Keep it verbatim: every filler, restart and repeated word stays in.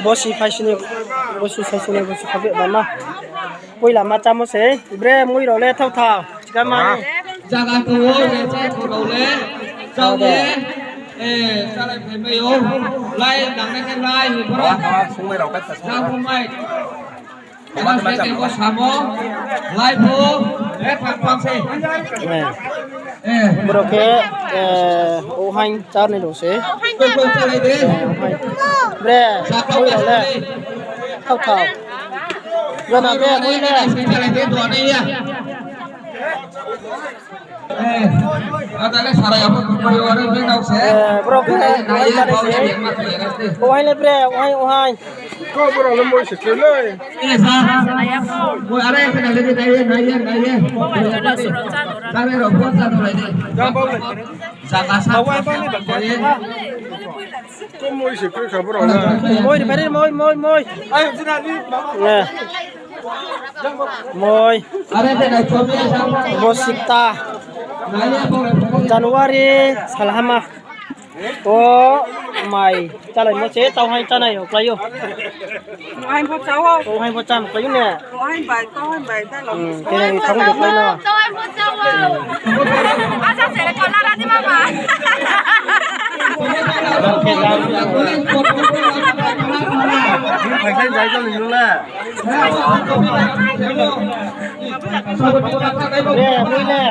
Bosi phaisini, bosi phaisini, bosi khabe bama. Poila ma chámo se, bre mui rao le thao thao. Chikama. Jaga tong ou, je chá rao le, chao de. Eh, chálai phai mai ou. Lai, nangnai khe lai, ni boro. Chá phung mai. Tama se tebo samo, lai pho, le thang thang se. Eh. Eh. Boro khe, eh, ohaing chá ni rao se. Kau kau chálai de. Bre, mui rao le. Thao thao. Jana bre, mui le. Chálai de, dua nai ya. Eh, ada le sarai abo kau kau ore bre nao se. Eh, boro khe, ohaing chá ni se. Ohaing le bre, ohaing, ohaing. Ko boro le moi se khe le. Eh, sa. Moi are khe na le nai ye, nai ye, nai ye. Kare ro pho sa do lai de. Jang bau le. Jaga sa. Awa ba ne ba ko. Ko moi se khe kha boro le. Moi ni bari moi, moi, moi. Ai, jina ni. Eh. Moi. Are khe na chomi sa. Bo sikta. Nai ye bo. January salhama. O mai chálaimo se, tauhaing chánai rao klái ou. Tauhaing pho chá ou. Tauhaing pho chá klái ou ne. Tauhaing bai, tauhaing bai, ta lo. Hmm, khe nang thang de klái no. Tauhaing pho chá ou. Asa se le kola ra di mama. Khe jang. Nung phai khe jai jang nung le. Ye, mui le.